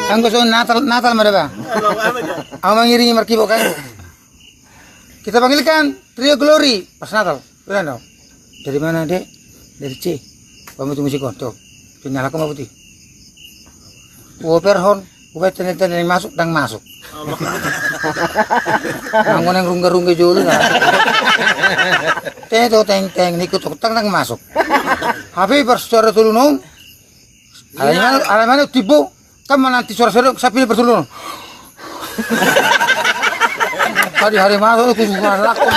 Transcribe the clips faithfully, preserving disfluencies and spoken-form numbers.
Anggo songon Natal, Natal ma da ba. Au mangiringi markibo kan. Kita panggilkan Trio Glory pas Natal. Udah dong. Dari mana, Dek? Dari C. Kamu tunggu siko, tuh. Punya aku mau putih. Kuoperhon, kubaen tenda-tenda naeng masuk, ndang masuk. Nanggo naeng rungga-rungga jolo na. Teng, teng, teng, nikutuk, ndang masuk. Hape pas suara tolu naung. Alai mana, alai mana tibo. Kan menanti suara-suara sapi ini bertulun. Tadi hari masuk itu suara lakon.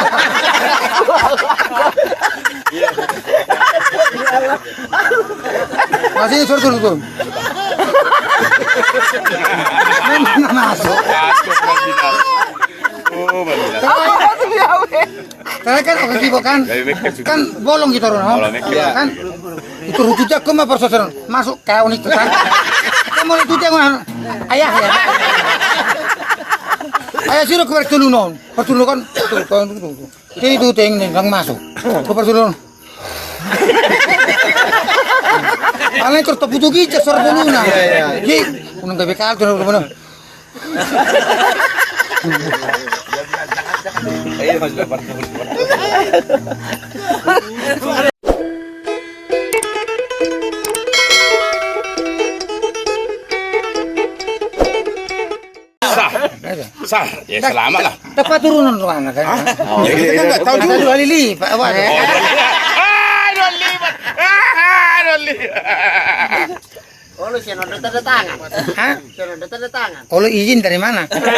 Masih suara tulu tuh. Memang masuk. Oh, benar. Karena kan oke, Kibo, kan? Kan bolong gitu, Ron. Bolong, iya. Kan? Itu rujukan gua mah persoalan. Masuk kau nih, kan? Kan mau itu dia, Ron. Ayah, ya. Ayah, suruh ke Pertulungan. Pertulungan, tuh, tuh, tuh, tuh. Jadi itu, teng, nih, yang masuk. Ke Pertulungan. Alai terus teputuki, cek suara boluna. Iya, iya. Jadi, unang gabe kaltu, bener. Sah. Sah. Ya, selamat lah. Tepat turunan ruangan kan. Hah? Oh, iya, iya, iya. Dua kali lipat. Waduh. Oh, dua lipat. Ah, dua lipat. Ah, dua lipat. Olo, sian on do tanda tangan. Hah? Sian on do tanda tangan. Olo, izin dari mana? Iya,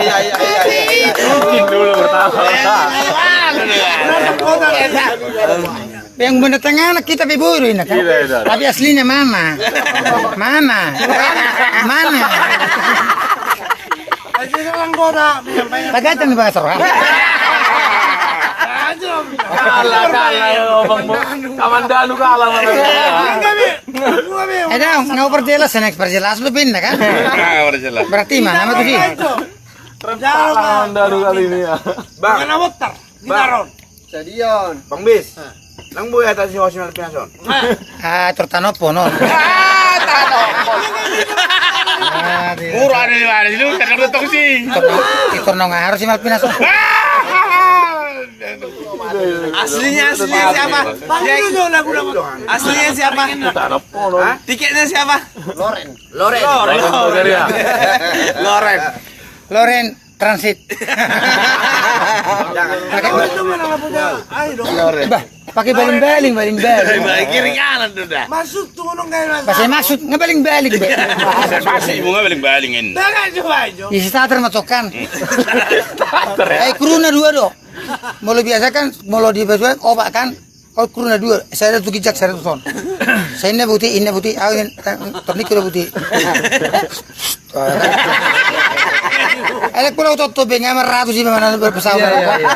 iya, iya, iya. Izin dulu pertama. Yang bener tengah anak kita pe boru ini kan. Iya, iya. Tapi aslinya mana? Mana? Mana? Bagatan nih, Bang Asro. Kalah, kalah, ya, ngomong. Kamandanu kalah, mana? Eh, dong, nggak perjelas, next perjelas lu pindah, kan? Ah, perjelas. Berarti mana, mana tuh sih? Kamandanu kali ini, ya. Bang. Mana mutar? Bang. Gitaron. Stadion. Bang Bis. Hah. Nang boi hata si Hosi Malvinas on. Ah, tertanopo, no. Ah, tanopo. Ah, dia. Murah dari mana sih lu? Kadang datang sih. Itu nong harus si Malvinas on. Ah! Aslinya, aslinya siapa? Panggil dulu lagu nama. Aslinya siapa? Tanopo, no. Hah? Tiketnya siapa? Loren. Loren. Loren. Loren. Loren. Loren. Transit. Pakai, bah, pakai baling-baling, baling-baling. Baling kiri kanan tuh dah. Maksud tuh ngomong kayak bahasa maksud, nggak baling-baling, be. Bahasa maksud, bunga baling-baling ini. Isi starter ma tong kan. Starter, ya? Eh, kuruna dua do. Molo biasa kan, molo di basuan, obat kan. Oh, kuruna dua, sada tu ginjang, sada tu son. Sada inna buti, inna buti, ah, ini, eh, tornik kuda buti. Elek pulau toto, benga ma ratus lima mana berpesawat. Iya, iya, iya.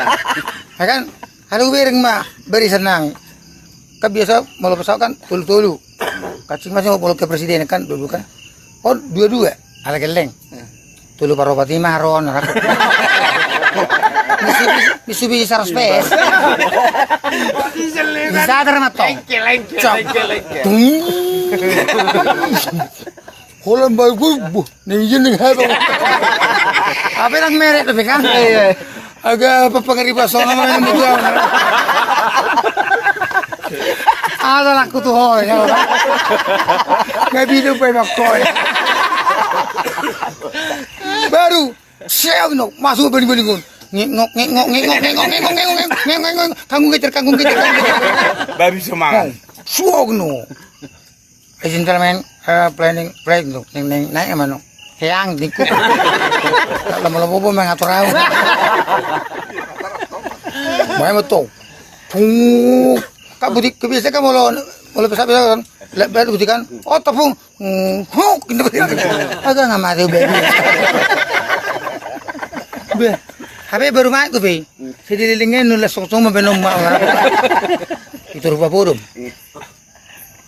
Ya kan? Ada bereng ma, beri senang. Kan biasa, molo pesawat kan, tolu-tolu. Kacing masih mau molo ke presiden kan, dulu kan. Oh, dua-dua, ala geleng. Tolu paropat ima ro, narak. Mitsubishi, Mitsubishi seratus P S. Bisa terima tong. Lengke, lengke, lengke, lengke. Tung. Holan bae gue, buh, ning izin ning hebo. Apa yang merek tapi kan? Iya. Agak apa pengeriba sono mana yang butuh. Ada laku tuh ho, ya. Nggak bisa, bae, mak, koi. Baru seang no, masuk baling-baling on. Ngek, ngok, ngek, ngok, ngek, ngok, ngek, ngok, ngek, ngok, ngek, ngok, ngek, ngok, ngek, ngok. Kanggo geter, kanggo geter, kanggo geter. Babi semangat. Suog no. Eh, gentleman, eh, planning, planning, neng, neng, naik mana? Heang, dingku. Lama-lama bo mengatur au. Main betul. Pung. Kak butik, kebiasa kan molo, molo pesawat kan. Lek butik kan. Oh, tepung. Hmm, huk, gitu. Agak nggak mati, be. Be. Hape baru mai ku be. Sedililingnya nulas song-song ma benom ma. Itu rupa borum.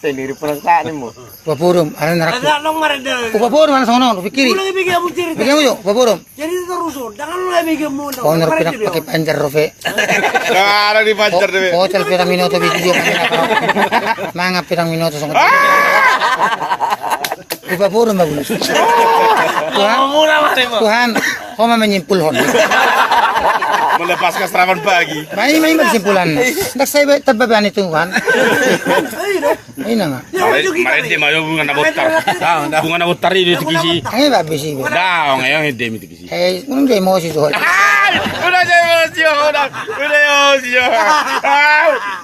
Sendiri perasaan mu. Rupa borum, ada neraka. Ada nong marada. Rupa borum, ada sono, pikiri. Ulang pikir kamu cerita. Pikir kamu yuk, rupa borum. Jadi terus, jangan lu lagi kamu. Honor pinang pakai panjar, Rofe. Nah, ada di panjar deh. Hotel pinang minoto, video. Mangap pinang minoto, song. Paboru ma guna. Tuhan, Tuhan, ho ma menyimpulhon. Melepaskan serapan pagi. Mai, mai, kesimpulanna. Ndak sai tambah bani Tuhan. Ina nga. Mare, mare dia mayo bunga na botar. Bunga na botar ini tikisi. Ini babisi. Daong, ayo, ini demi tikisi. Eh, unde emosi tu. Udah emosi, udah. Udah emosi.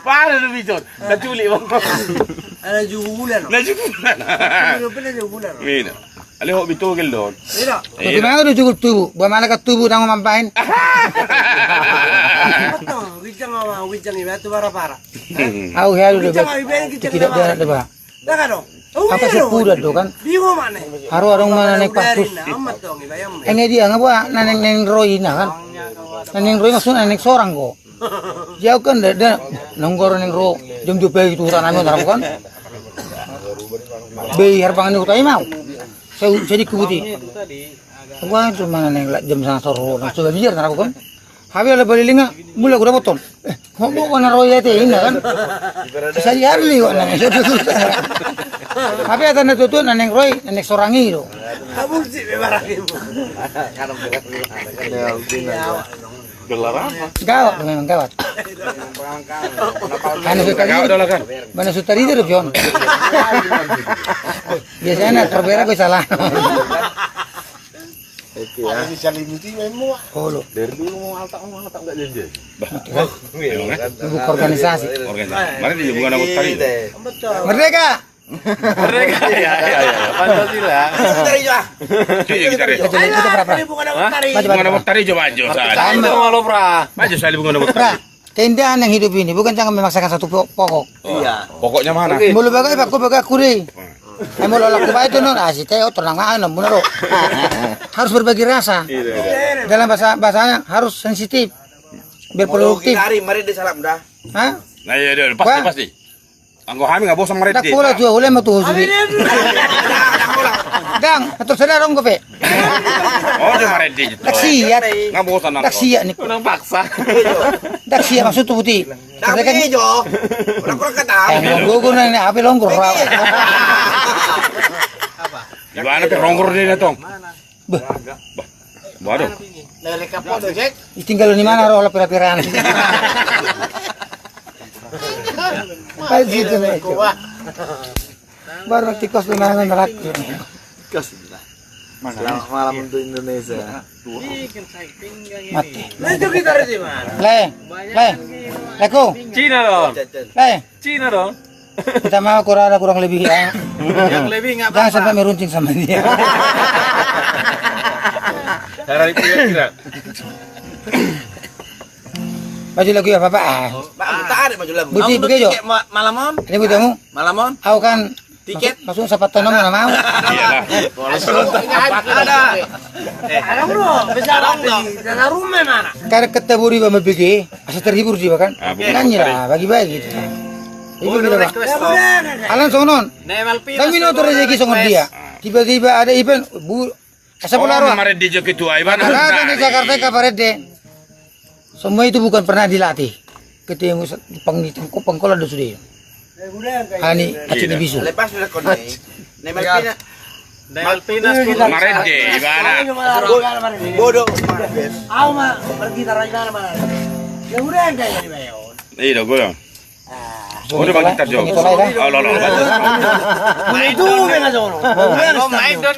Parah tu, Bicor. Taculi, Bang. Ada jubulan. Na jubulan. Mina. Ale ho bitogel don. Ina. Bagaimana udah cukup tubuh? Buat mana ke tubuh nang mambain? Betul, wijang ama, wijang iba tu bara-bara. Au hea do. Tidak benar do ba. Apa sepuda do kan? Bingung mana? Haru adong mana neng pasus. Enge dia nga ba naneng neng roi na kan? Naneng roi maksudna naneng sorang ko. Jau kan da, da, nang goro neng ro, jam dua pagi tu huta nami on kan. Bei harbangan ni huta i mau. Saya, saya di kubuti. Gua cuma neng jam sana soro, nang coba biar nang kan. Habi ala balilinga, mula gua dapoton. Eh, mau gua na roi ate ina kan. Saya hari li gua nang. Habi ate na tutu naneng roi, naneng sorang i do. Kamu sih memang. Dolar apa? Gawat, memang gawat. Mana sutar itu? Gawat dolar kan? Mana sutar itu, John? Biasanya terberak gue salah. Oke ya. Ada di Salimuti memang. Oh, lo. Dari dulu mau alta, mau alta nggak janji. Bah. Memang, eh? Bukan organisasi. Organisasi. Mana dia bukan anggota tadi? Merdeka. Merdeka, ya, ya, ya. Pancasila. Tari jo, ah. Cuy, kita re. Ayo, kita berapa? Tari bunga na botar i. Hah? Baca, baca. Bunga na botar i jo, baca. Baca, sama. Baca, sali bunga na botar i. Pra, keindahan yang hidup ini bukan jangan memaksakan satu po-, pokok. Iya. Pokoknya mana? Oke. Molo baga, baga, baga, kuri. Eh, molo laku baik itu, non, asik, teh, oh, tenang, ah, non, bener, oh. Harus berbagi rasa. Iya, iya. Dalam bahasa, bahasanya harus sensitif. Biar produktif. Molo kita hari, mari di salam dah. Hah? Nah, iya, iya, pasti, wah, pasti. Anggo hami nga bosan marende. Ndak pola jual, ulai ma tu hosu. Dang, atur sada ronggo pe. Oh, dia marende. Ndak siat. Nga bosan nang. Ndak siat ni. Nang paksa. Ndak siat maksud tu putih. Tapi jo. Orang kurang kata. Eh, ronggo guna ini, apa ronggo? Di mana pe ronggo dia, Tong? Bah. Bah. Waduh. Dari kapal, Jack. Tinggal di mana roh pira-piraan. Pas gitu nih. Baru nanti kos lu mana nerak. Kos. Selamat malam untuk Indonesia. Mati. Nah, itu gitar di mana? Le. Le. Leko. Cina dong. Le. Cina dong. Kita mau kurang ada kurang lebih ya. Yang lebih nggak apa-apa. Jangan sampai meruncing sama dia. Cara itu ya kira. Baju lagu ya, Bapak, ah. Pak, tarik baju lagu. Buti begitu. Malam on. Ini butuhmu. Malam on. Au kan. Tiket. Langsung, langsung sapat tanam mana mau. Iyalah. Ada. Eh, ada, bro. Bisa dong. Dalam rumah mana? Karena kita buri ba mabege, asa terhibur dia kan. Ah, betul. Nyanyi lah, bagi-bagi gitu. Hibur kita, Pak. Alan songon on. Kami no tu rezeki songon dia. Tiba-tiba ada event, bu, Asa pola roa. Marende jo ketua, iba na. Datang di Jakarta ka parende. Semua itu bukan pernah dilatih. Ketemu se-, peng-, pengkolan do sude. Ani, acit ni bisu. Lepas sudah kau naik. Nemal pina. Nemal pina. Marende, iba na. Bodoh. Au ma, pergi tarai mana mana. Ya udah, enggak jadi bayar. Iya, gue. Udah bagi kita jawab. Oh, lo, lo, lo. Itu kan sono. Main dong.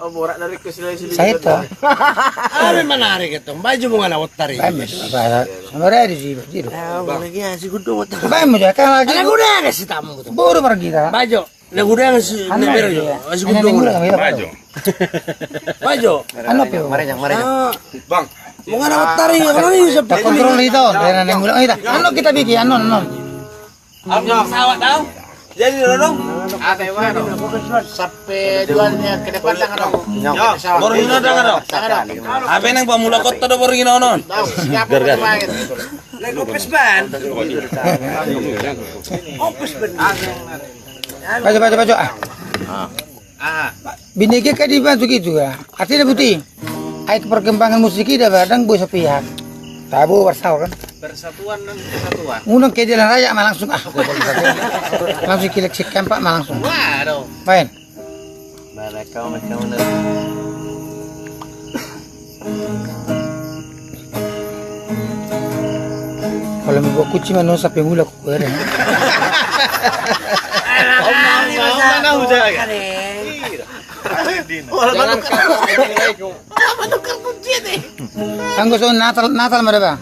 Oh, borak dari ke sini, sini. Saya itu. Apa menarik itu? Baju bunga na botar i. Bagus. Apa? Sama ada di sini, di sini. Bagus ya, si Gundung botar. Bagus ya, kan lagi. Ada guna ada si tamu tu. Baru pergi dah. Baju. Na gudang si Nembero jo. Si Gundung. Bajo. Bajo. Anu pe. Marejang, marejang. Bang. Mau ada matari, kalau ini bisa kontrol itu, daerah yang mulai itu. Anu kita bikin, anu, anu. Anu pesawat tau. Jadi dong. Apa yang mana? Sampai dua hari ke depan dah dong. Yo, borgino dah dong. Apa yang pemula kota do borgino non? Gargas. Lagu pesban. Oh, pesban. Baca, baca, baca. Ah. Ah. Binege ka dibantu gitu ya. Artinya putih. Ai perkembangan musik ini dah badang boi sepihak. Tabo warsawa kan. Persatuan dan kesatuan. Unang ke jalan raya ma langsung, ah. Langsung kilek si kempak ma langsung. Waduh. Main. Barakau macam mana? Kalau mau buat kunci mana sampai mula kuku ada. Om, om, mana udah kan? Iya. Jangan kau. Apa tukar kunci ini? Anggo so Natal, Natal ma da ba.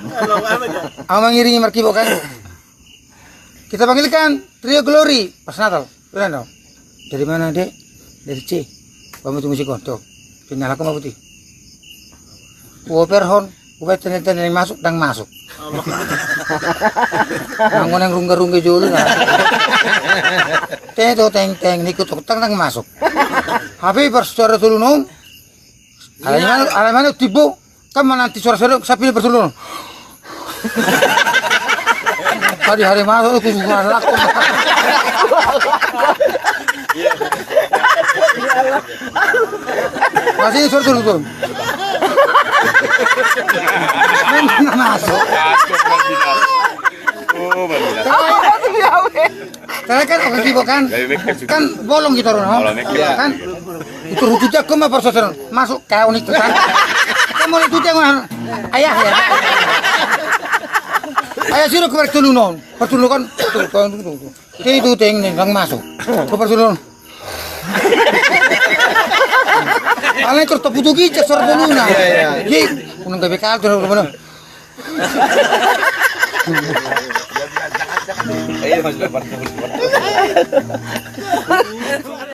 Au mangiringi markibo kan. Kita panggilkan Trio Glory pas Natal. Benar dong. Dari mana, Dek? Dari C. Kamu tunggu siko, tuh. Tinggal aku mau putih. Kuoper hon, kuoper tenen-tenen masuk, dang masuk. Nangoneng rungga-rungga jolo na. Teng, teng, teng, nikut, tang, dang masuk. Hape pas suara tolu non. Alai mana, alai mana tibo, kan mananti suara-suara, sapi ni persuluan. Tadi hari masuk, aku suka lakon. Masih suara turun, turun. Memang masuk. Oh, benar. Karena kan orang sibuk kan, kan bolong gitu, Ron. Bolong, iya. Kan? Itu rujukan kau mah persoalan masuk kau nih kan. Kamu itu jangan ayah ya. Ayah suruh ke pertulungan, pertulungan. Tuh, tuh, tuh, tuh. Itu teng nih, dang masuk. Ke pertulungan. Alai terus teputuki, cek suara tuluna. Iya, iya. Jadi, unang gabe kau tuh, bener. Iya, Mas, lebar, lebar.